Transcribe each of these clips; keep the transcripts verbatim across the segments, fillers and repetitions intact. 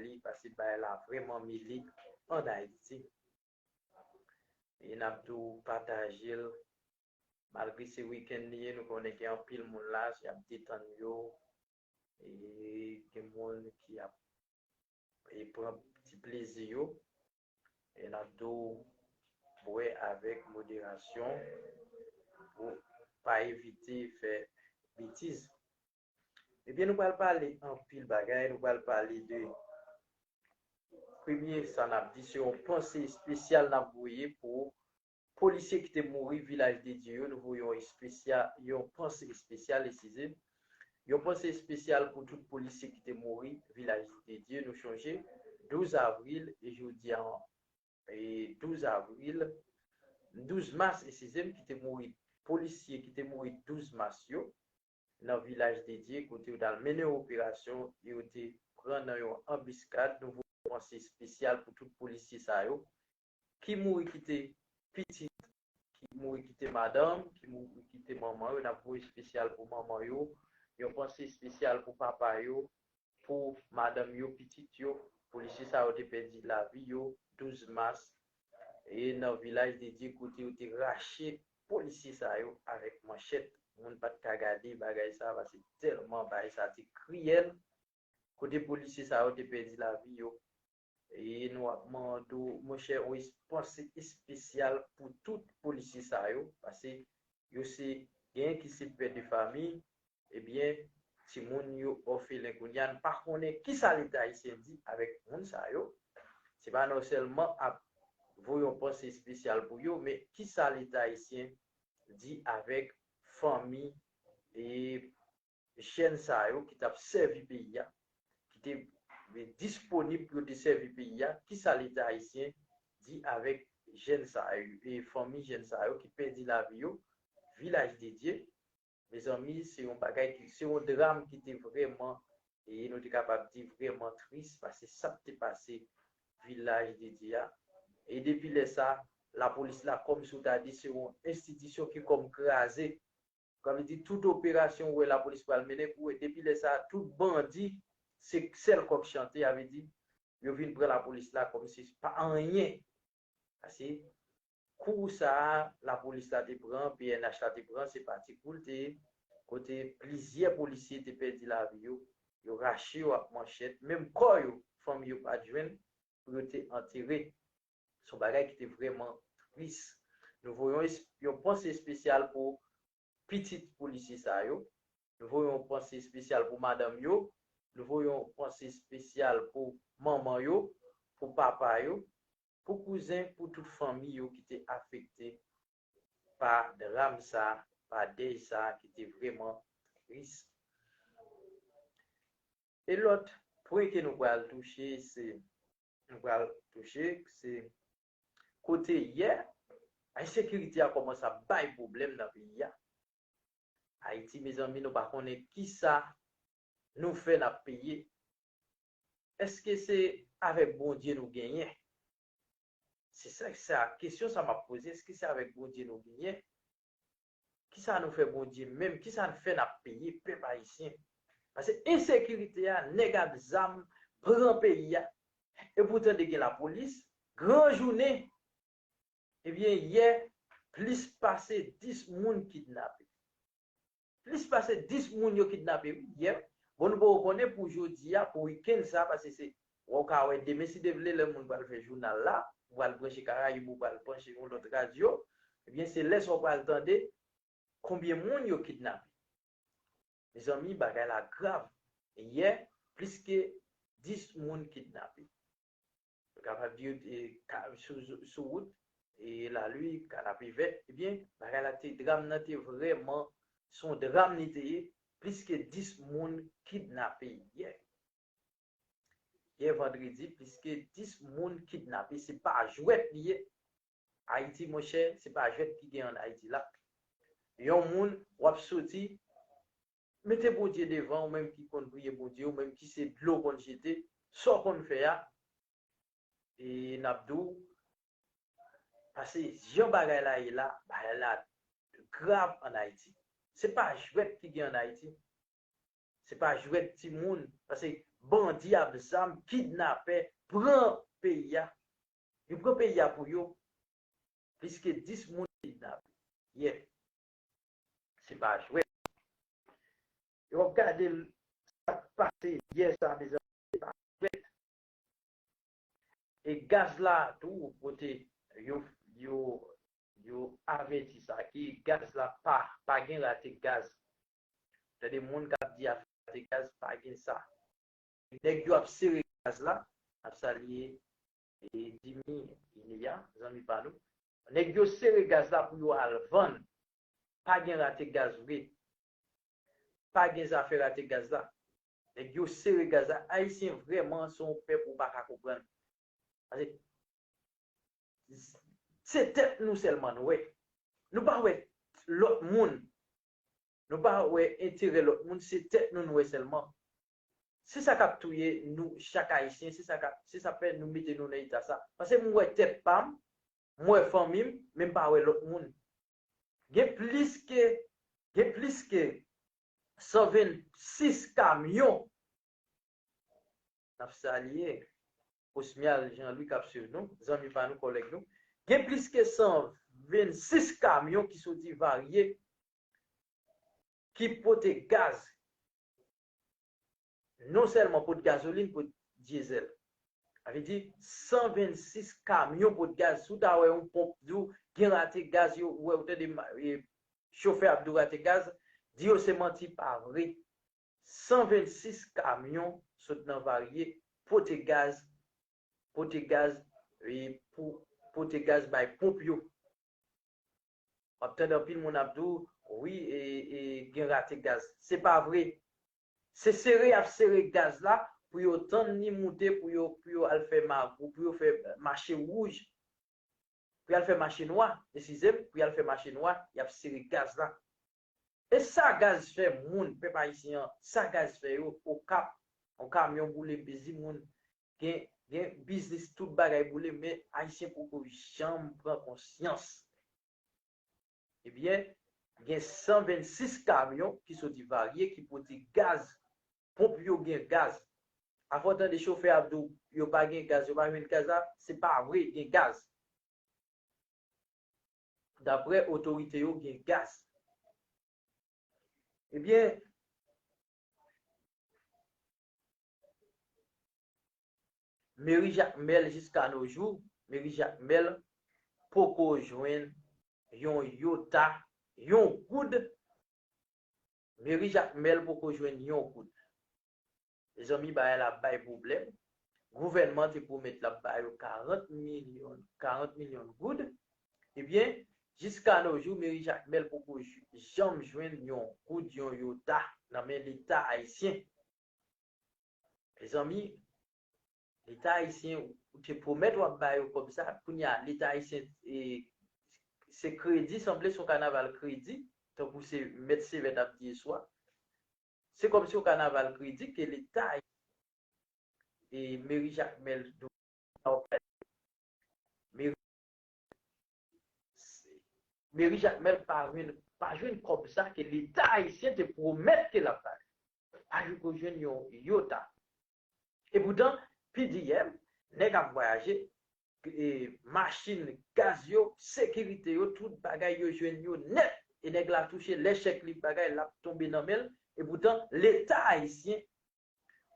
li, paske bagay la vrèman mele ann Ayiti. E n ap tou pataje l, malgre se wikenn li ye, nou konnen gen anpil moun la, y ap detann yo, e gen moun ki ap e pran ti plezi yo, e n ap tou bwè avèk moderasyon pou pa evite fè betiz. Ebyen, nou pral pale anpil bagay, nou pral pale de premye, sa n ap di, se yon panse espesyal n ap voye pou polisye ki te mouri Vilaj de Dye yo, nou voye yon espesyal, yon panse espesyal, eskize m, yon panse espesyal pou tout polisye ki te mouri Vilaj de Dye. Nou chonje, douz avril, e jodi a, e douz avril, douz mas, eskize m, ki te mouri, polisye ki te mouri douz mas yo, nan Vilaj de Dye, kote yo t al mennen yon operasyon, e yo te pran nan yon anbiskad. Nou voye yon panse espesyal pou tout polisye sa yo ki mouri kite pitit, ki mouri kite madanm, ki mouri kite manman yo. N ap voye espesyal pou manman yo, yon panse espesyal pou papa yo, pou madanm yo, pitit yo. Polisye sa yo te pèdi lavi yo douz mas. E nan Vilaj de Dye, kote yo te rache polisye sa yo avèk manchèt. Moun pa t ka gade bagay sa, paske tèlman bagay sa te kriyèl. Kote polisye sa yo te pèdi lavi yo. E nou ap mande w, monchè, yon es-, panse espesyal pou tout polisye sa yo, paske yo se, genyen ki se pè de fanmi, ebyen, timoun yo òfelen kounye a, n pa konnen kisa Leta ayisyen di avèk moun sa yo. Se pa nou sèlman ap voye yon panse espesyal pou yo, men kisa Leta ayisyen di avèk fanmi e jèn sa yo ki t ap sèvi peyi a, ki te disponib pou yo te sèvi peyi a, kisa Leta ayisyen di avèk jèn sa yo, e fanmi jèn sa yo ki pèdi lavi yo, Vilaj de Dye. Mezanmi, se yon bagay ki, se yon dram ki te vrèman, e nou te kapab di vrèman tris, paske sa k te pase Vilaj de Dye a. E depi lè sa, lapolis la, kòmsi w ta di, se yon enstitisyon ki kòm kraze. Sa vle di, tout operasyon ou wè lapolis pral mennen, pou wè, depi lè sa, tout bandi, se sèl kòk chante, sa vle di, yo vin pran lapolis la kòmsi se pa anyen. Paske kou sa a, lapolis la te pran, P N H la te pran, se pa ti kou l te ye, kote plizyè polisye te pèdi lavi yo, yo rache yo ak manchèt, menm kò yo, fanmi yo pa t jwenn pou yo te antere. Se yon bagay ki te vrèman tris. Nou voye yon es-, yon panse espesyal pou pitit polisye sa yo. Nou voye yon panse espesyal pou madanm yo. Nou voye yon panse espesyal pou manman yo, pou papa yo, pou kouzen, pou tout fanmi yo ki te afekte pa dram sa, pa dèy sa ki te vrèman tris. E lòt pwen ke nou pral touche, se, nou pral touche, se kote yè, ensekirite a kòmanse ap bay pwoblèm nan peyi a. Ayiti, mezanmi, nou pa konnen kisa nou fè n ap peye. Èske se avèk Bondye nou genyen? Se sa, sa, kesyon sa m ap poze, èske se avèk Bondye nou genyen? Kisa nou fè Bondye menm? Kisa n fè n ap peye pèp ayisyen? Paske ensekirite a, nèg ak zam pran peyi a. Epi w tande gen lapolis, gran jounen, ebyen, yè, plis pase dis moun kidnape. Plis pase dis moun yo kidnape, wi, yè. Bon, nou poko konnen pou jodi a, pou wikenn sa, paske se, w ka wè demen, si Dye vle, lè moun pral fè jounal la, ou pral branche Karayib, ou pral branche yon lòt radyo, ebyen, se lè sa w pral tande konbyen moun yo kidnape. Mezanmi, bagay la grav. Yè, plis ke dis moun kidnape. Yo kapab di yo te ka-, sou, sou wout, e Lalui, Kanapevè, ebyen, bagay la te, dram nan te vrèman, se yon dram li te ye, plis ke dis moun kidnape yè. Yè vandredi, plis ke dis moun kidnape, se pa jwèt li ye. Ayiti, monchè, se pa jwèt ki gen ann Ayiti la. Yon moun, w ap soti, mete Bondye devan, ou menm ki konn priye Bondye, ou menm ki se dlo w konn jete, sa w konn fè a, e n ap di w, paske jan bagay la ye la, bagay la grav ann Ayiti. Se pa jwèt ki gen ann Ayiti. Se pa jwèt timoun, paske bandi ap zam, kidnapè, pran peyi a. Yo pran peyi a pou yo. Plis ke dis moun kidnape. Yeah. Se pa jwèt. E w ap gade l, sa k pase yè sa, mezanmi, se pa jwèt. E gaz la tou, kote yo, yo, yo avèti sa, ke gaz la pa, pa gen rate gaz. Tande moun k ap di afè rate gaz, pa gen sa. Nèg yo ap sere gaz la, ap salye e Dimi Ilia, zanmi pa nou. Nèg yo sere gaz la pou yo al vann. Pa gen rate gaz vre. Pa gen zafè rate gaz la. Nèg yo sere gaz la. Ayisyen vrèman se yon pèp ou pa ka konprann. Paske se tèt nou sèlman nou wè. Nou pa wè lòt moun. Nou pa wè enterè lòt moun, se tèt nou nou wè sèlman. Se sa k ap touye nou chak Ayisyen, se sa k ap, se sa fè nou mete nou nan eta sa. Paske m wè tèt pa m, m wè fanmi m, men m pa wè lòt moun. Gen plis ke, gen plis ke san vennsis kamyon. N ap salye Osmial Jean Louis k ap swiv nou, zanmi pa nou, kòlèg nou. Gen plis ke san vennsis kamyon ki soti Varye, ki pote gaz. Non sèlman pote gazolin, pote dyezèl. Sa vle di san vennsis kamyon pote gaz. Si w ta wè yon ponp di w gen rate gaz, yo, ou wè, ou tande ma- e, chofè ap di w rate gaz, di yo se manti, pa vre. San vennsis kamyon sot nan Varye pote gaz, pote gaz, e, pou pote gaz bay ponp yo. W ap tande anpil moun ap di w, wi, e, e, gen rate gaz. Se pa vre. Se sere y ap sere gaz la pou yo tann li moute, pou yo, pou yo al fè magou, pou yo fè mache wouj, pou y al fè mache nwa, eskize m, pou y al fè mache nwa, y ap sere gaz la. E sa gaz fè moun, pèp ayisyen an, sa gaz fè yo, Okap, yon kamyon boule, mezi moun, gen, gen biznis, tout bagay boule, men ayisyen poko janm pran konsyans. Ebyen, gen san vennsis kamyon ki soti Varye ki pote gaz, ponp yo gen gaz. Afè w tande chofè ap di w yo pa gen gaz, yo pa jwenn gaz la, se pa vre, gen gaz. Daprè otorite yo, gen gaz. Ebyen, meri Jakmèl, jiska no jou, meri Jakmèl poko jwenn yon yota, yon goud. Meri Jakmèl poko jwenn yon goud. Mezanmi, bagay la ap bay pwoblèm. Gouvènman te pwomèt l ap ba yo karant milyon, karant milyon goud. Ebyen, jiska no jou, meri Jakmèl poko j- janm jwenn yon goud, yon yota nan men Leta ayisyen. Mezanmi, Leta ayisyen, ou te pwomèt w ap ba yo kòb sa, kounye a, Leta ayisyen, e, se kredi, sanble se yon kanaval kredi, tankou se Mèt Sevèt ap di yèswa. Se kòmsi yon kanaval kredi ke Leta ayisyen, e, meri Jakmèl, meri, meri Jakmèl pa jwenn, pa jwenn kòb sa ke Leta ayisyen te pwomèt ke l ap ba yo. Pa jwenn yon yota. Epoutan, P D M, nèg ap vwayaje, e, machin, gaz yo, sekirite yo, tout bagay yo jwenn yo nèt. E nèg la touche, lè chèk li bagay, l ap tonbe nan men l. Epoutan, Leta ayisyen,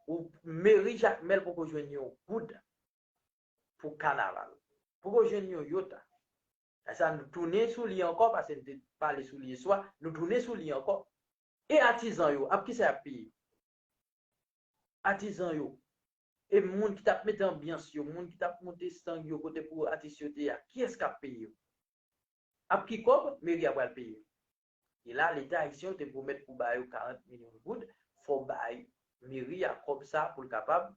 ou meri Jakmèl poko jwenn yon goud pou kanaval. Poko jwenn yon yota. Sa, nou tounen sou li ankò, paske n te pale sou li yèswa, nou tounen sou li ankò. E atizan yo, ap kisa y ap peye? Atizan yo, e moun ki t ap mete anbyans yo, moun ki t ap moute estang yo kote pou atis yo te ye a, kiyès k ap peye yo? Ap ki kòb meri a pral peye yo? E la, Leta ayisyen te pwomèt pou ba yo karant milyon goud, fò bay meri a kòb sa pou l kapab,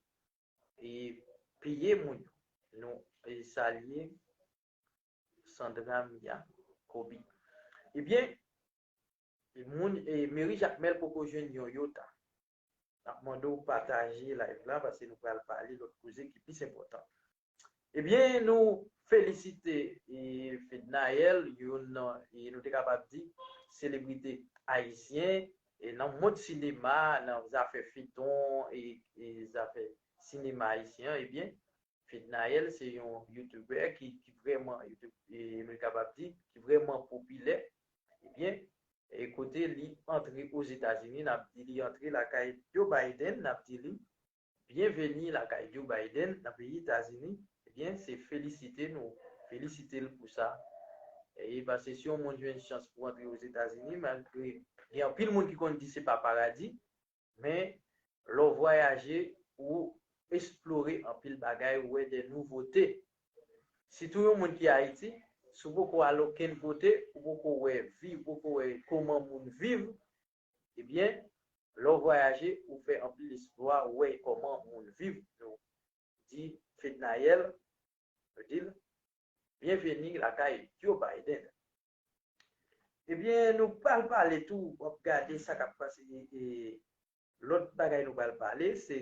e, peye moun yo. Nou, e, salye Sandra Mia Kobe. Ebyen, e, moun, e, meri Jakmèl poko jwenn yon yota. N ap mande w pataje live la, paske nou pral pale lòt koze ki plis enpòtan. Ebyen, nou felisite, e, Fednaelle, youn nan, e, nou te kapab di, selebrite ayisyen, e nan mond sinema, nan zafè feyton e, e zafè sinema ayisyen an, ebyen, Fednaelle se yon youtubè ki, ki vrèman, YouTube, e, nou kapab di, ki vrèman popilè, ebyen, e kote li antre Ozetazini, n ap di li antre lakay Joe Biden, n ap di li, byenveni lakay Joe Biden nan peyi Etazini, ebyen, se felisite nou, felisite l pou sa. E paske si yon moun jwenn chans pou antre Ozetazini, malgre gen anpil moun ki konn di se pa paradi, men lè w vwayaje, ou eksplore anpil bagay, ou wè de nouvote. Sitou yon moun ki Ayiti, si w poko al okenn kote, ou poko wè vi, ou poko wè kòman moun viv, ebyen, lè w vwayaje, ou fè anpil eksplwa, ou wè kòman moun viv. Nou di Fednaelle, nou di l, byenveni lakay Joe Biden. Ebyen, nou pral pale tou, w ap gade sa k ap pase, e, lòt bagay nou pral pale, se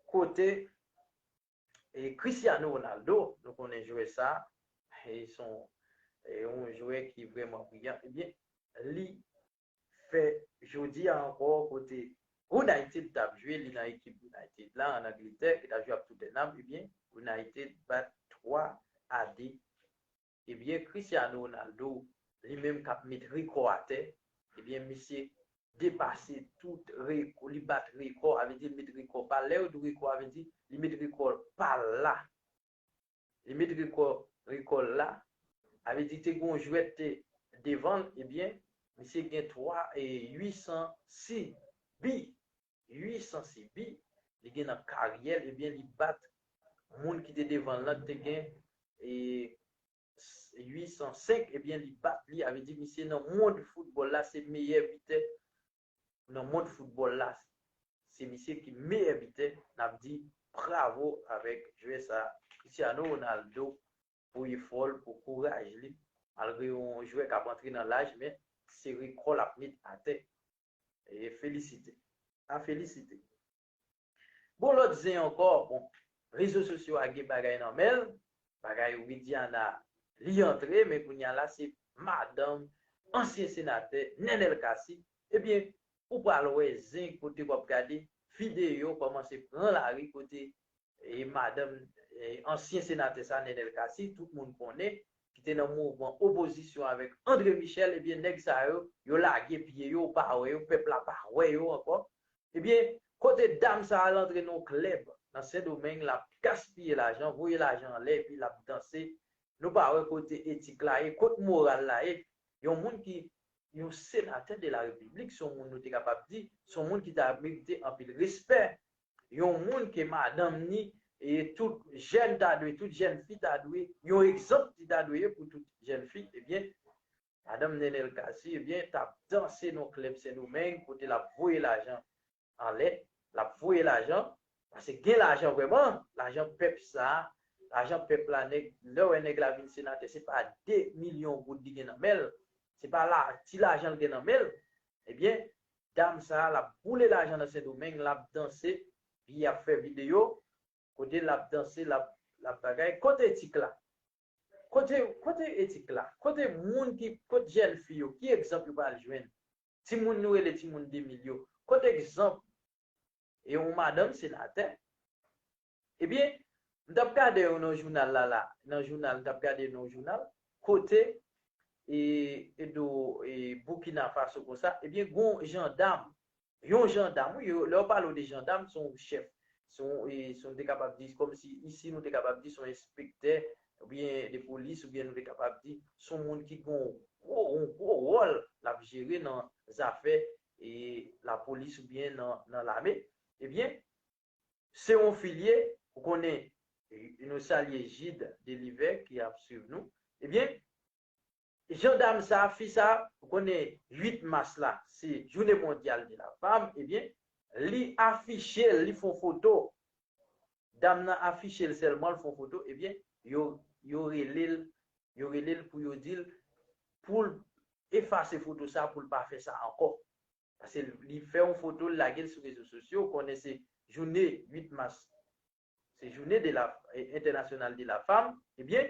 kote, e, Cristiano Ronaldo, nou konnen jwè sa, e, se yon, e, yon jwè ki vrèman briyan, ebyen, li fè jodi a ankò kote United t ap jwe, li nan ekip United la, ann Angletè, ki t ap jwe ak Tottenham, ebyen, United bat twa a de. Ebyen, Cristiano Ronaldo, li menm k ap met rekò atè, ebyen, misye depase tout rekò, li bat rekò, sa vle di li met rekò pa l. Lè yo di rekò, sa vle di li met rekò pa l la. Li met rekò, rekò l la. Sa vle di te gen yon jwèt te devan l, ebyen, misye gen twa, e, uit san sis bi. Uit san sis bi li gen nan karyè l, ebyen, li bat moun ki te devan l lan te gen, e, uit san senk, ebyen, li bat li, sa vle di misye nan mond foutbòl la, se meyè bitè nan mond foutbòl la. Se misye ki meyè bitè, n ap di bravo avèk jwè sa, Cristiano Ronaldo, pou efò l, pou kouraj li, malgre yon jwè k ap antre nan laj, men se rekò l ap met atè. E felisite. A felisite. Bon, lòt zen ankò, bon, rezo sosyo a gen bagay nan men l, bagay Widiana, li antre, men kounye a la, se madanm ansyen senatè Nenel Cassy. Ebyen, ou pral wè zen kote w ap gade videyo kòmanse pran lari kote, e, madanm, e, ansyen senatè sa, Nenel Cassy, tout moun konnen, ki te nan mouvman opozisyon avèk André Michel, ebyen, nèg sa yo, yo lage pye yo, ou pa wè yo, pèp la pa wè yo ankò. Ebyen, kote dam sa al antre nan yon klèb nan Sendomeng, l ap gaspiye lajan, voye lajan anlè, epi l ap danse. Nou pa wè kote etik la ye, kot moral la ye. Yon moun ki, yon senatè de la repiblik, se yon moun nou te kapab di, se yon moun ki ta merite anpil respè. Yon moun ke madanm ni, e tout jèn ta dwe, tout jèn fi ta dwe, yon egzanp li ta dwe ye pou tout jèn fi, ebyen, madanm Nenel Cassy, ebyen, t ap danse nan klèb Sendomeng, kote l ap voye lajan anlè, l ap voye lajan, paske gen lajan vrèman, lajan pèp sa, lajan pèp la, nèg, lè w wè nèg la vin senatè, se pa de milyon goud li gen nan men l, se pa la, ti lajan l gen nan men l, ebyen, dam sa, l ap boule lajan nan Sendomeng, l ap danse, li ap fè videyo, kote l ap danse, l ap, l ap bagay, kote etik la? Kote, kote etik la? Kote moun ki, kote jèn fi yo? Ki egzanp yo pral jwenn? Timoun nou rele timoun de mil yo. Kote egzanp e yon madanm senatè? Ebyen, m t ap gade yo nan jounal la, la, nan jounal, m t ap gade nan jounal, kote, e, e do, e, Burkina Faso konsa, ebyen, gon jandam, yon jandam, wi, yo, lè yo pale w de jandam, se yon chèf, se yon, e, se yon, te kapab di, kòmsi isi nou te kapab di se yon enspektè, oubyen de polis, oubyen nou te kapab di se yon moun ki gon gwo, yon gwo wòl l ap jere nan zafè, e, lapolis oubyen nan, nan lame. Ebyen, se yon fi l ye, ou konnen, e, nou salye Gide Delivet ki ap swiv nou. Ebyen, jandam sa, fi sa, ou konnen uit mas la, se jounen mondyal de la fanm, ebyen, li afiche l, li fè yon foto. Dam nan afiche l sèlman, l fè yon foto, ebyen, yo, yo rele l, yo rele l pou yo di l, pou l efase foto sa, pou l pa fè sa ankò. Paske li fè yon foto, l lage l sou rezo sosyo, ou konnen se jounen uit mas, se jounen de la, e, entènasyonal de la fanm, ebyen,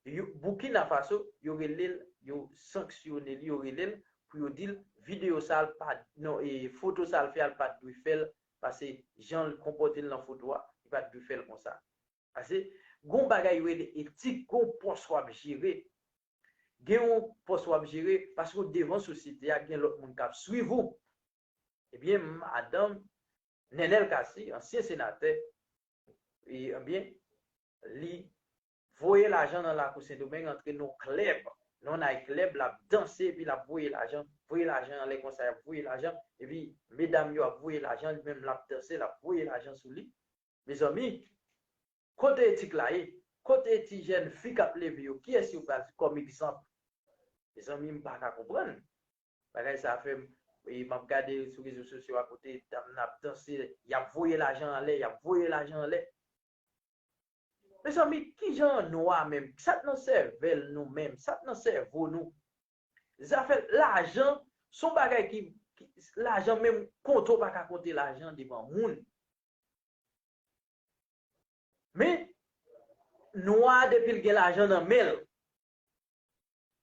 yo, Burkina Faso, yo rele l yo sanksyone li, yo rele l pou yo di l videyo sa l pa, non, e foto sa l fè a, l pa t dwe fè l, paske jan l konpòte l nan foto a, li pa t dwe fè l konsa. Paske gon bagay yo rele etik, gon pòs w ap jere. Gen yon pòs w ap jere, paske w devan sosyete a, gen lòt moun k ap swiv ou. Ebyen, madanm Nenel Cassy, ansyen senatè, e, ebyen, li voye lajan nan lakou Sendomeng, antre nan klèb, nan night club, l ap danse, epi l ap voye lajan, voye lajan anlè konsa, y ap voye lajan, epi medam yo ap voye lajan, li menm l ap danse, l ap voye lajan sou li. Mezanmi, kote etik la ye? Kote ti jèn fi k ap leve yo? Kiyès yo pral kòm egzanp? Mezanmi, m pa ka konprann. Bagay sa fè m, e, m ap gade sou rezo sosyo a kote dam nan ap danse, y ap voye lajan anlè, y ap voye lajan anlè. Mezanmi, kijan nou a menm? Sa k nan sèvèl nou menm? Sa k nan sèvo nou? Zafè lajan, se yon bagay ki, ki lajan menm konte, w pa ka konte lajan devan moun. Men, nwa a, depi l gen lajan nan men l,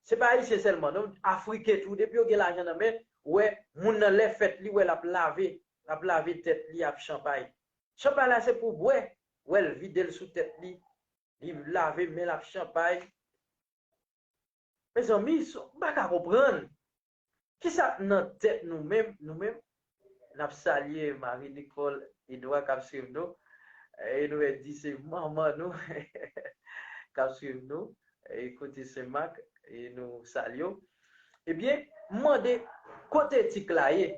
se pa ayisyen sèlman, non, afriken tou, depi yo gen lajan nan men, w wè moun nan lè fèt li, w wè l ap lave, l ap lave tèt li ak chanpay. Chanpay la se pou bwè, w wè l vide l sou tèt li, li lave men l ak chanpay. Mezanmi, m pa ka konprann. Kisa k nan tèt nou menm, nou menm? N ap salye Marie Nicole Edouard k ap swiv nou. E nou di se manman nou k ap swiv nou. E kote Sen Mak, e nou salye w. Ebyen, m mande, kote etik la ye?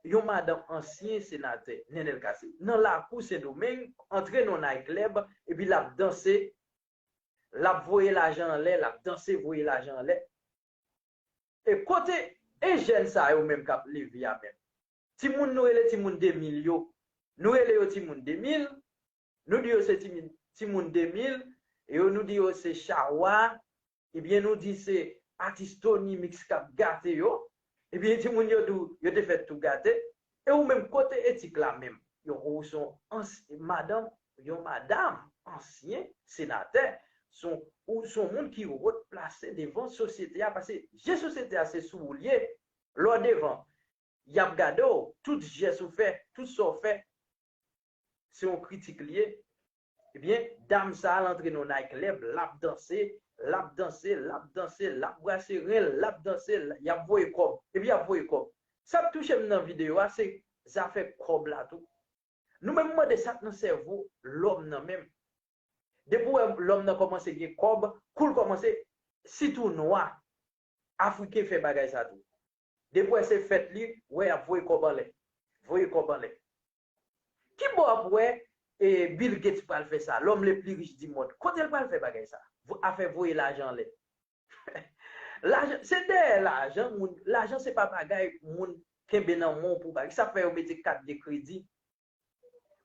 Yon madanm ansyen senatè, Nenel Cassy, nan lakou Sendomeng, antre nan night club, epi l ap danse, l ap voye lajan anlè, l ap danse, voye lajan anlè. E kote e jèn sa yo menm k ap leve a menm? Timoun nou rele timoun de mil yo. Nou rele yo timoun de mil, nou di yo se timoun, timoun de mil, e yo nou di yo se chawa, ebyen nou di se atis Tony Mix k ap gate yo, ebyen timoun yo di w yo te fèt tou gate, e ou menm kote etik la menm? Yo, ou se yon ans-, madanm, yon madam ansyen senatè, se yon, ou se yon moun ki wot plase devan sosyete a, paske je sosyete a se sou ou l ye, lè w devan, y ap gade w, tout jès ou fè, tout sa w fè, se yon kritik li ye. Ebyen, dam sa a, l antre nan night club, l ap danse, l ap danse, l ap danse, l ap brase ren l, l ap danse, l, y ap voye kòb, epi y ap voye kòb. Sa k touche m nan videyo a, se zafè kòb la tou. Nou menm mande sa k nan sèvo lòm nan menm. Depi w wè lòm nan kòmanse gen kòb, kou l kòmanse, sitou nwa, afriken fè bagay sa tou. Depi w wè se fèt li, w wè y ap voye kòb anlè. Voye kòb anlè. Ki bò w ap wè, e, Bill Gates pral fè sa, l'homme le plus riche du monde? Kote l pral fè bagay sa? Vo-, afè voye lajan anlè. Lajan, se dèyè lajan, moun, lajan se pa bagay moun kenbe nan men w pou bagay. Sa fè yo mete kat de kredi.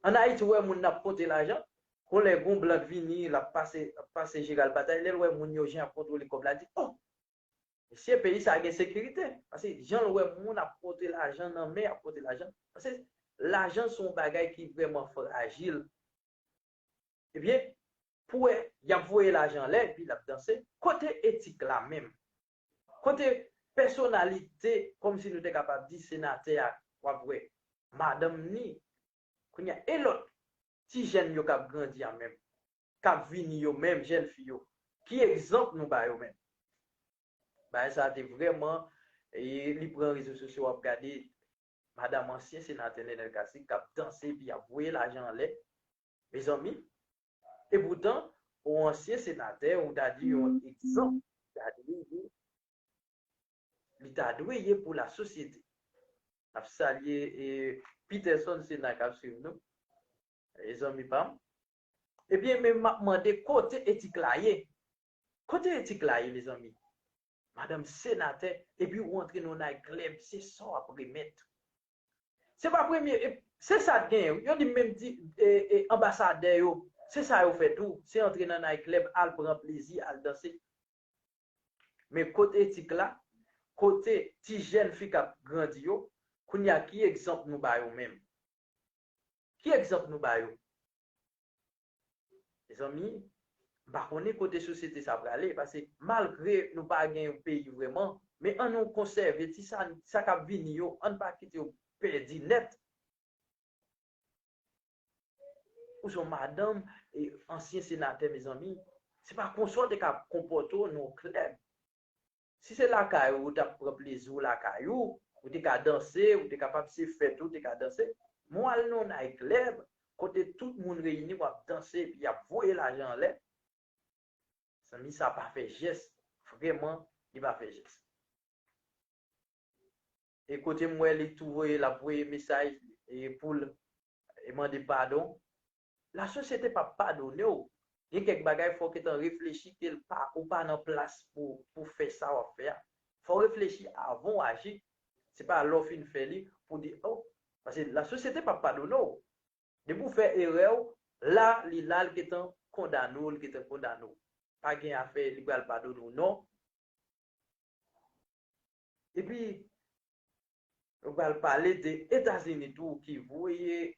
Ann Ayiti, w wè moun ap pote lajan, gon lè gon blan k vini, l ap pase, ap pase Jeral Batay, lè l wè moun yo jan ap kontwole kòb la, di, oh, mesye, peyi sa gen sekirite. Paske jan l wè moun ap pote lajan nan men, ap pote lajan. Paske lajan se yon bagay ki vrèman frajil. Ebyen, pou wè, y ap voye lajan anlè, epi l ap danse. Kote etik la menm? Kote pèsonalite, kòmsi nou te kapab di senatè a, w ap wè, madanm ni, kounye a, e lòt ti jèn yo k ap grandi a menm, k ap vini yo menm, jèn fi yo, ki egzanp nou ba yo menm? Bagay sa a te vrèman, e li pran rezo sosyo, w ap gade madanm ansyen senatè Nenel Cassy k ap danse epi ap voye lajan anlè. Mezanmi, epoutan, yon ansyen senatè, ou ta di yon egzanp, li ta dwe ye, li ta dwe ye pou lasosyete. N ap salye, e, Peterson Sena k ap swiv nou. E zanmi pa m. Ebyen, men m ap mande kote etik la ye? Kote etik la ye, mezanmi? Madanm senatè, epi ou antre nan night club, se sa w ap remèt. Se pa premye, e, se sa k genyen. Yo di m menm di, e, e, anbasadè yo, se sa yo fè tou. Se antre nan night club, al pran plezi, al danse. Men kote etik la, kote ti jèn fi k ap grandi yo, kounye a ki egzanp nou ba yo menm? Ki egzanp nou ba yo? Mezanmi, M pa konnen kote sosyete sa prale, paske malgre nou pa gen yon peyi vrèman, men ann nou konsève ti sa, sa k ap vini yo, ann pa kite yo pèdi nèt. Ou se yon madanm, e, ansyen senatè, mezanmi, se pa konsa w te ka konpòte w nan yon klèb. Si se lakay ou, ou t ap pran plezi w lakay ou, ou te ka danse, ou te kapab se fèt ou, ou te ka danse. Men w al nan yon night club, kote tout moun reyini, w ap danse, epi y ap voye lajan anlè. Zanmi, sa pa fè jès. Vrèman, li pa fè jès. E kote m wè li tou voye, l ap voye mesaj, e pou l, e mande padon. Lasosyete p ap padone w. Gen kèk bagay fò w gentan reflechi ke l pa, ou pa nan plas pou, pou fè sa w ap fè a. Fò w reflechi avan w aji. Se pa lè w fin fè li pou w di, oh, paske lasosyete p ap padone w. Depi w fè erè w, la, li la, l gentan kondane w, l gentan kondane w. Pa gen afè li pral padone w, non. Epi, nou pral pale de Etazini tou ki voye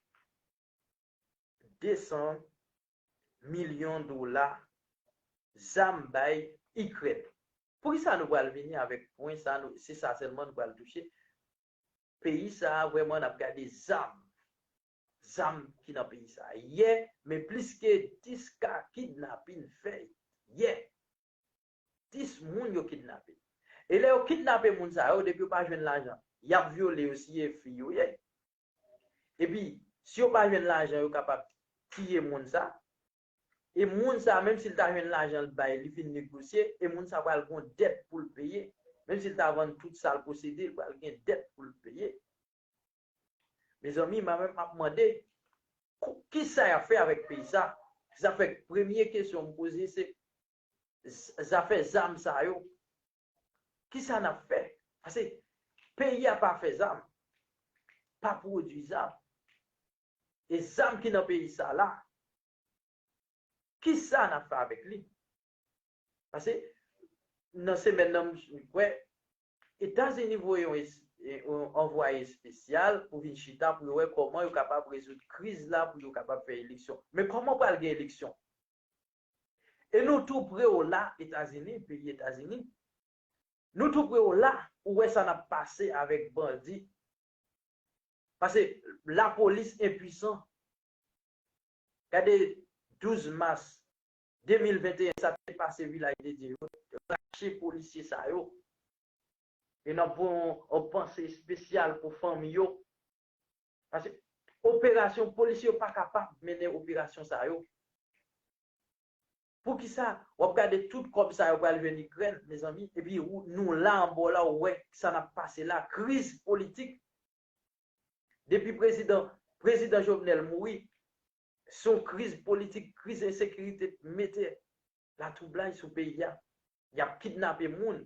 de san milyon dola zam bay Ikrèn. Poukisa nou pral vini avèk pwen sa, nou, se sa sèlman nou pral touche? Peyi sa a, vrèman, n ap gade zam. Zam ki nan peyi sa a. Yè, men plis ke dis ka kidnapin fèt. Yè. Dis moun yo kidnape. E lè yo kidnape moun sa yo, depi yo pa jwenn lajan, y ap vyole yo, si e fi yo ye. Epi, si yo pa jwenn lajan, yo kapab tiye moun sa. E moun sa, menm si l ta jwenn lajan l bay, li fin negosye, e moun sa pral gon dèt pou l peye. Menm si l ta vann tout sa l posede, l pral gen dèt pou l peye. Mezanmi, mwen menm m ap mande, kou-, kisa y ap fè avèk peyi sa? Sa fè premye kesyon m poze se, z-, zafè zam sa yo, kisa n ap fè? Paske peyi a pa fè zam, pa pwodui zam. E zam ki nan peyi sa la, kisa n ap fè avèk li? Paske nan semèn nan, m kwè Etazini voye yon es-, yon anvwaye espesyal pou vin chita pou yo wè kòman yo kapab rezoud kriz la, pou yo kapab fè eleksyon. Men kòman pral gen eleksyon? E nou tou pre w la, Etazini, peyi Etazini. Nou tou pre w la, ou wè sa n ap pase avèk bandi. Paske lapolis enpwisan. Gade douz mas de mil venteyen, sa te pase Vilaj de Dye yo, yo rache polisye sa yo. E n ap voye yon, yon panse espesyal pou fanmi yo. Paske operasyon, polisye yo pa kapab mennen operasyon sa yo. Poukisa w ap gade tout kòb sa yo pral jwenn Ikrèn, mezanmi, epi ou, nou la anba w la, ou wè sa n ap pase la, kriz politik. Depi prezidan, prezidan Jovenel mouri, se yon kriz politik, kriz ensekirite mete latwoublay sou peyi a. Y ap kidnape moun.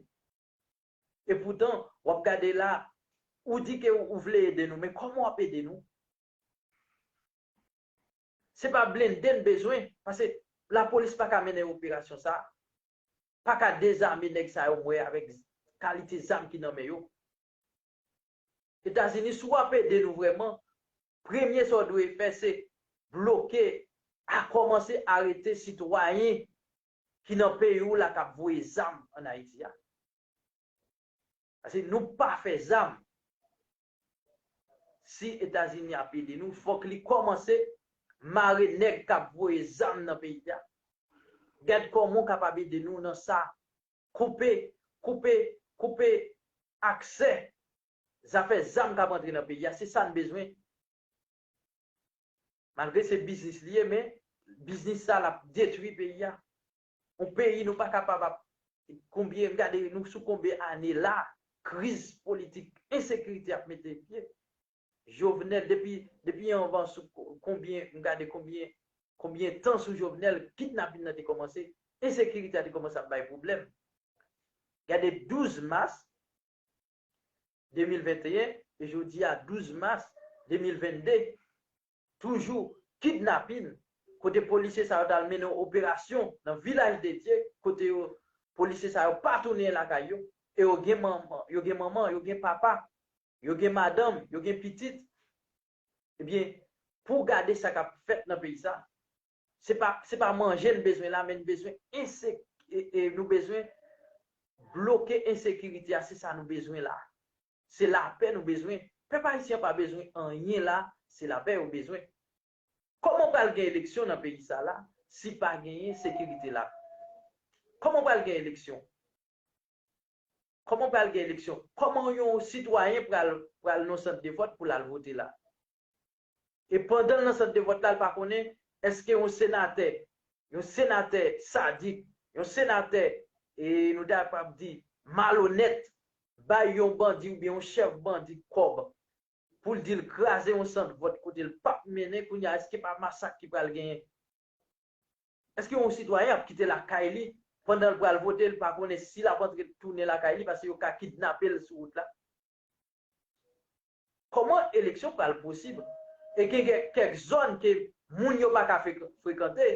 E poutan, w ap gade la, ou di ke ou vle ede nou, men kòman w ap ede nou? Se pa blende n bezwen, paske lapolis pa ka mennen operasyon sa, pa ka dezame nèg sa yo, m wè, avèk kalite zam ki nan men yo. Etazini, si w ap ede nou vrèman, premye sa w dwe fè, se bloke, a kòmanse arete sitwayen ki nan peyi w la k ap voye zam ann Ayiti a. Paske nou pa fè zam. Si Etazini ap ede nou, fòk li kòmanse mare nèg k ap voye zam nan peyi a. Gad kòman w kapab ede nou nan sa. Koupe, koupe, koupe aksè zafè zam k ap antre nan peyi a. Se sa n bezwen. Malgre se biznis li ye, men biznis sa l ap detwi peyi a. Yon peyi nou pa kapab ap, konbyen, gade nou sou konbyen ane la, kriz politik, ensekirite ap mete pye. Jovenel, depi, depi anvan sou ko-, konbyen, m gade konbyen, konbyen tan sou Jovenel, kidnapin nan te kòmanse, ensekirite a te kòmanse ap bay pwoblèm. Gade douz mas de mil venteyen, e jodi a douz mas de mil vennde, toujou kidnapin, kote polisye sa yo t al mennen yon operasyon nan Vilaj de Dye, kote yo, polisye sa yo pa tounen lakay yo, e yo gen manman, yo gen manman, yo gen papa, yo gen madanm, yo gen pitit. Ebyen, pou w gade sa k ap fèt nan peyi sa, Se pa, se pa manje n bezwen la, men n bezwen ense-, e, e, nou bezwen bloke ensekirite a, se sa nou bezwen la. Se lapè nou bezwen. Pèp ayisyen pa bezwen anyen la, se lapè yo bezwen. Kòman pral gen eleksyon nan peyi sa la si pa genyen sekirite la? Kòman pral gen eleksyon? Kòman pral gen eleksyon? Kòman yon sitwayen pral, pral nan sant de vòt pou l al vote la? E pandan l nan sant de vòt la, l pa konnen èske yon senatè, yon senatè sadik, yon senatè, e nou ta kapab di malonèt, bay yon bandi oubyen yon chèf bandi kòb pou l di l kraze yon sant vòt kote l p ap mennen, kounye a, èske pa masak ki pral genyen? Èske yon sitwayen ap kite lakay li pandan l pral vote, l pa konnen si l ap antre tounen lakay li paske yo ka kidnape l sou wout la? Kòman eleksyon pral posib? E gen kè-, kèk zòn ke moun yo pa ka frek-, frekante.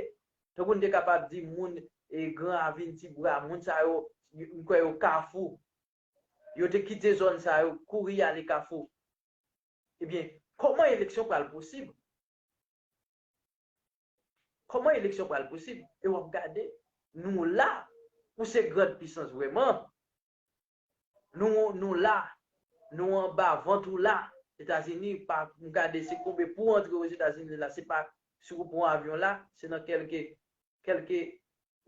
Tankou n te kapab di moun e Gran Ravin, Tibwa, moun sa yo, m kwè yo Kafou. Yo te kite zòn sa yo, kouri ale Kafou. Ebyen, kòman eleksyon pral posib? Kòman eleksyon pral posib? E w ap gade, nou la, ou se grand pisans vrèman. Nou, nou la, nou anba vant ou la. Etazini, pa, m gade se konbe pou antre Ozetazini la, se pa si ou pran avyon la, se nan kèlke, kèlke,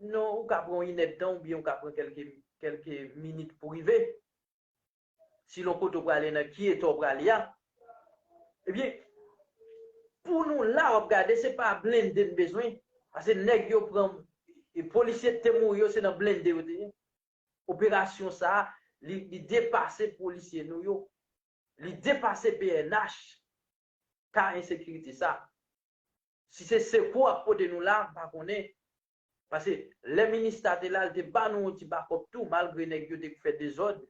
non, ou ka pran yon inèdtan oubyen ou ka pran kèlke, kèlke minit pou rive. Selon kote w prale, nan ki eta w prale a. Ebyen, pou nou la, w ap gade, se pa blende n bezwen. Paske nèg yo pran, e polisye te mouri yo, se nan blende yo te ye. Operasyon sa a, li, li depase polisye nou yo. Li depase P N H, ka ensekirite sa. Si se sekou ap pote nou la, m pa konnen. Paske lè minista te la, l te ba nou yon ti bakòp tou, malgre nèg yo te fè dezòd,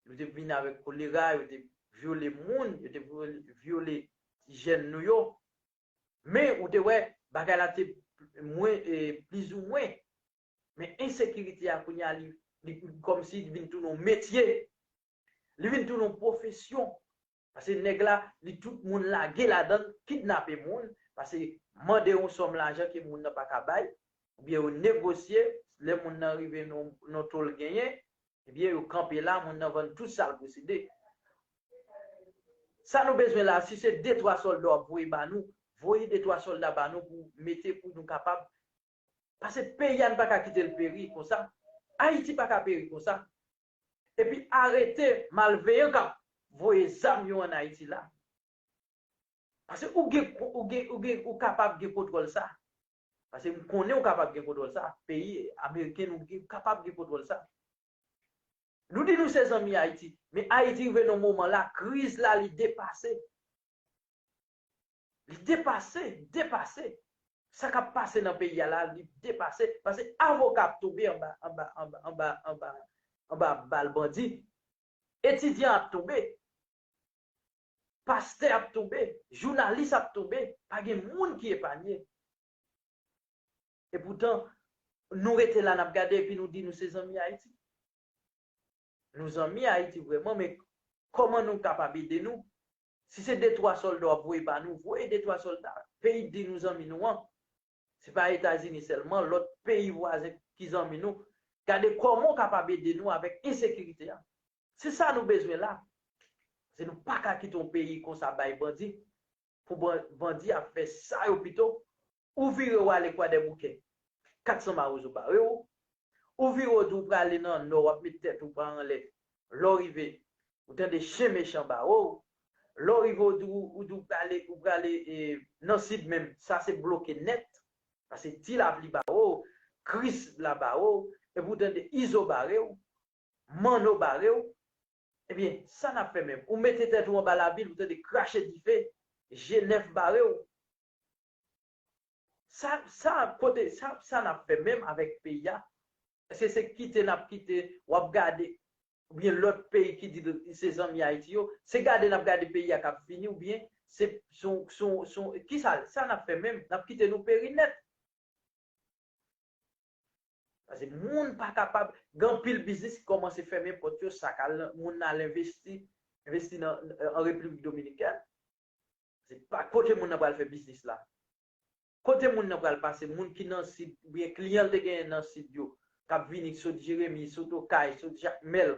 yo te vin avèk kolera, yo te vyole moun, yo te vyole, vyole ti jèn nou yo. Men ou te wè, bagay la te mwen, e, plizoumwen. Men ensekirite a kounye a, li, li kòmsi li vin tounen yon metye. Li vin tounen yon pwofesyon. Paske nèg la, li tout moun lage ladan l, kidnape moun, paske mande yon sòm lajan ke moun nan pa ka bay, oubyen yo negosye, lè moun nan rive nan, nan to l genyen, ebyen, yo kanpe la, moun nan vann tout sa l posede. Sa nou bezwen la, si se de twa sòlda w ap voye ba nou, voye de twa sòlda ba nou pou mete pou nou kapab. Paske peyi a, n pa ka kite l peri konsa. Ayiti pa ka peri konsa. Epi arete malveyan k ap voye zam yo ann Ayiti la. Paske ou gen, ou gen, ou gen, ou kapab gen kontwòl sa. Paske m konnen ou kapab gen kontwòl sa. Peyi ameriken, nou gen, kapab gen kontwòl sa. Nou di nou se zanmi Ayiti, men Ayiti rive nan moman la, kriz la, li depase. Li depase, depase. Sa k ap pase nan peyi a la, li depase. Paske avoka ap tonbe anba, anba, anba, anba, anba, anba bal bandi. Etidyan ap tonbe. Pastè ap tonbe. Jounalis ap tonbe. Pa gen moun ki epanye. Epoutan, nou rete la, n ap gade epi nou di nou se zanmi Ayiti. Nou zanmi Ayiti vrèman, men kòman nou kapab ede nou? Si se de twa sòlda w ap voye ba nou, voye de twa sòlda. Peyi di nou zanmi nou an, se pa Etazini sèlman, lòt peyi vwazen ki zanmi nou. Gade kòman w kapab ede nou avèk ensekirite a. Se sa nou bezwen la. Se nou pa ka kite yon peyi konsa bay bandi. Pou ban-, bandi ap fè sa yo pito. Ou vire w ale Kwadèboukè, kat san mawozo bare w. Ou vire w di w prale nan nò, w ap met tèt ou pa anlè. Lè w rive, ou tande chen mechan bare w. Lè w rive, ou di w, ou di w prale, ou prale, e, nan sid menm, sa se bloke nèt. Paske Ti Lapli bare w, Kris la bare w, epi ou tande Izo bare w, Manno bare w. Ebyen, sa n ap fè menm? Ou mete tèt ou anba labil, ou tande krache dife, G nèf bare w. Sa, sa, kote, sa, sa n ap fè menm avèk peyi a? Èske se kite n ap kite, w ap gade, oubyen lòt peyi ki di se zanmi Ayiti yo, se gade n ap gade peyi a k ap fini, oubyen se, se, se, se, kisa, sa n ap fè menm? N ap kite nou peri nèt. Paske moun pa kapab, gen anpil biznis ki kòmanse fèmen pòt yo, sa k al, moun nan al envesti, envesti nan, an Repiblik Dominikèn. Se pa kote moun nan pral fè biznis la. Kote moun nan pral pase, moun ki nan Sid, oubyen kliyan l te genyen nan Sid yo, k ap vini sot Jeremi, sot Okay, sot Jakmèl.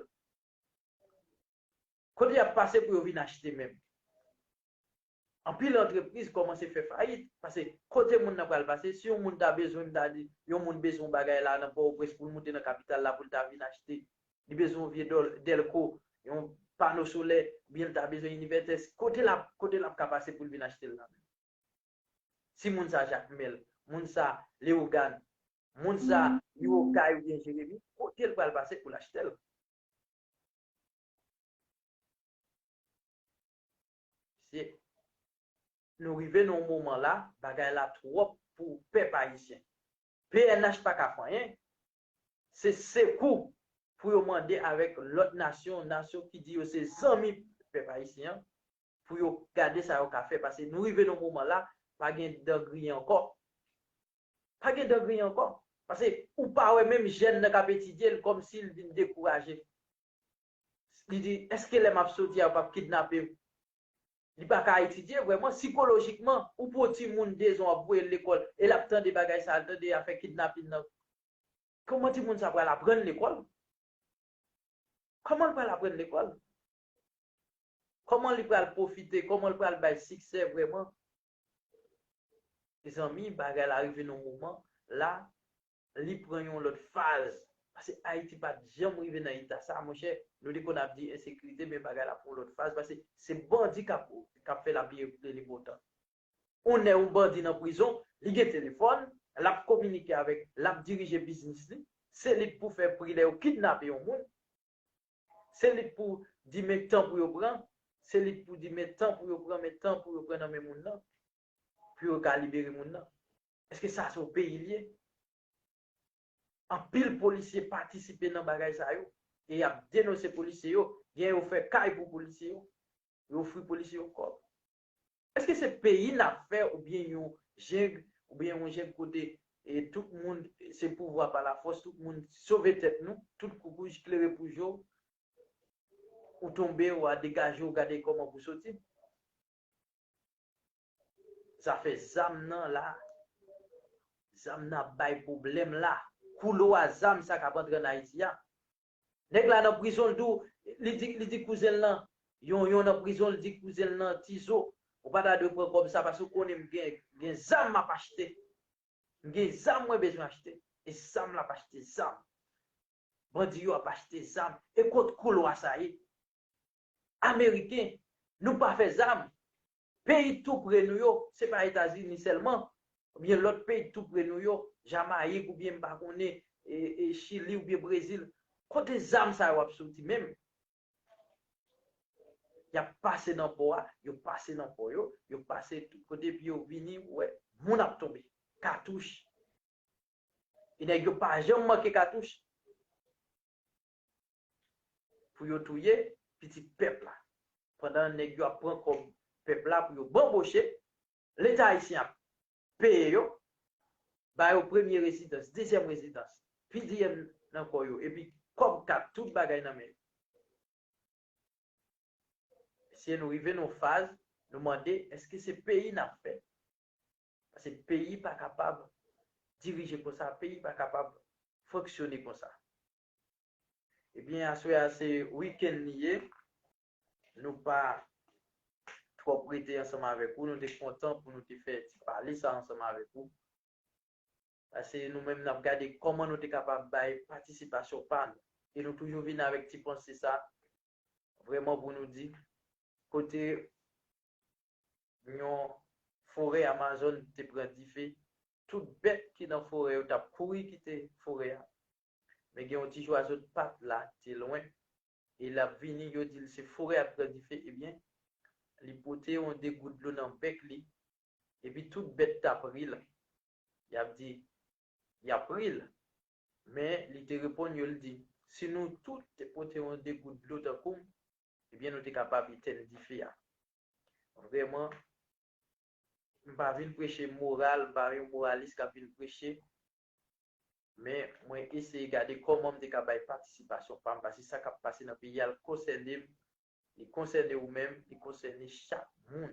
Kote y ap pase pou yo vin achte menm? Anpil antrepriz kòmanse fè fayit, paske kote moun nan pral pase, si yon moun ta bezwen, m ta di, yon moun bezwen yon bagay la nan Pòtoprens pou l moute nan kapital la pou l ta vin achte, li bezwen yon vye dòl-, dèlko, yon pano solè, oubyen l ta bezwen inivètè, kote l ap, kote l ap ka pase pou l vin achte l la menm? Si moun sa Jakmèl, moun sa Leyogàn, moun sa li Okay oubyen Jeremi, kote l pral pase pou l achte l? Se, nou rive nan yon moman la, bagay la twòp pou pèp ayisyen. P N H pa ka fè anyen. Se sekou pou yo mande avèk lòt nasyon, nasyon ki di yo se zanmi pèp ayisyen an, pou yo gade sa yo ka fè. Paske nou rive nan moman la, pa gen dan griyen ankò. Pa gen dan griyen ankò. Paske ou pa wè menm jèn nan k ap etidye l kòmsi l vin dekouraje. Li di, èske lè m ap soti a, yo p ap kidnape m? Li pa ka etidye vrèman. Sikolojikman, ou pran yon timoun de zan, w ap voye l lekòl, e l ap tande bagay sa, l tande afè kidnapin nan. Kòman timoun sa pral aprann lekòl? Kòman l pral aprann lekòl? Kòman li pral pwofite? Kòman l pral bay siksè vrèman? Mezanmi, bagay la rive nan yon moman la, li pran yon lòt faz. Paske Ayiti pa t janm rive nan eta sa, monchè. Nou te konn ap di ensekirite, men bagay la pran yon lòt faz. Paske se bandi k ap, k ap fè lapli rele bon tan. Ou nè yon bandi nan prizon, li gen telefòn, l ap kominike avèk, l ap dirije biznis li, se li k pou fè pri lè yo kidnape yon moun, se li k pou di men tan pou yo pran, se li k pou di men tan pou yo pran, men tan pou yo pran nan men moun nan, pou yo ka libere moun nan. Èske sa se yon peyi l ye? Anpil polisye patisipe nan bagay sa yo, e y ap denonse polisye yo, gen yo fè kay pou polisye yo, yo ofri polisye yo kòb. Èske se peyi n ap fè oubyen yon jeng, oubyen yon jeng kote e tout moun se pouvwa pa lafòs, tout moun sove tèt nou, tout koukouj klere pou je w, ou tonbe, w a degaje w, gade kòman pou soti? Zafè zam nan la, zam nan ap bay pwoblèm la. Koulwa zam sa k ap antre ann Ayiti a. Nèg la nan prizon, l di w, li di, li di kouzen l lan, yon, yon nan prizon, l di kouzen l lan, Tizo, ou pa ta dwe pran kòb sa, paske ou konnen m gen, gen zam m ap achte. M gen zam mwen bezwen achte. E zam l ap achte zam. Bandi yo ap achte zam. E kot koulwa sa ye? Ameriken, nou pa fè zam. Peyi tou pre nou yo, se pa Etazini sèlman, oubyen lòt peyi tou pre nou yo, Jamayik oubyen m pa konnen, e, e Chili oubyen Brezil. Kote zam sa yo ap soti menm? Y ap pase nan pò a, yo pase nan pò yo, yo pase tout kote, epi yo vini, ou wè, moun ap tonbe. Katouch. E nèg yo pa janm manke katouch pou yo touye pitit pèp la. Pandan nèg yo ap pran kòb pèp la pou yo banboche, Leta ayisyen ap peye yo, ba yo premye rezidans, dezyèm rezidans, P D M nan kò yo, epi kòb kat, tout bagay nan men yo. Mesye, nou rive nan yon faz, nou mande, èske se peyi n ap fè? Paske peyi pa kapab dirije konsa, peyi pa kapab fonksyone konsa. Ebyen, aswè a se wikenn li ye. Nou pa twòp rete ansanm avèk ou. Nou te kontan pou nou te fè ti pale sa ansanm avèk ou. Paske nou menm n ap gade kòman nou te kapab bay patisipasyon pa nou. E nou toujou vin avèk ti panse sa, vrèman pou nou di, kote yon forè Amazòn te pran dife, tout bèt ki nan forè yo t ap kouri kite forè a. Men gen yon ti jwazo t pat la, te lwen, e l ap vini, yo di l se forè a k pran dife, ebyen, li pote yon de gout dlo nan bèk li, epi tout bèt t ap ri l. Y ap di, y ap ri l. Men li te reponn yo, l di, si nou tout te pote yon de gout dlo tankou m, ebyen, nou te kapab etèn dife a. Vrèman, m pa vin preche moral, m pa yon moralis k ap vin preche, men mwen eseye gade kòman m te ka bay patisipasyon pa m, paske sa k ap pase nan peyi a, l konsène m, li konsène ou menm, li konsène chak moun.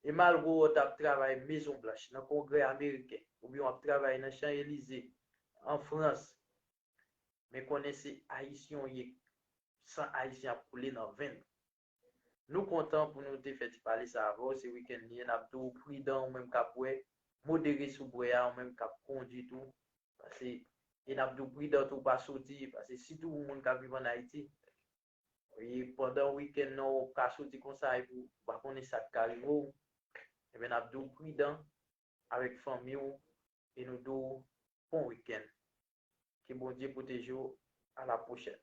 E malgre w t ap travay Mezon Blanch, nan Kongrè Ameriken, oubyen w ap travay nan Chan Elize, an Frans, men konnen se Ayisyen w ye, san Ayisyen ap koule nan venn. Nou kontan pou nou te fè ti pale sa avè w, se wikenn li ye, n ap di w pridan, ou menm k ap bwè, modere sou bwè a, ou menm k ap kondui tou, paske, e n ap di w pridan tou pa soti, paske sitou pou moun k ap viv ann Ayiti, e pandan wikenn nan ou ka soti konsa epi ou pa konnen sa k ka rive w, ebyen n ap di w pridan avèk fanmi w e nou di w bon wikenn. Ke Bondye pwoteje w, a la pwochèn.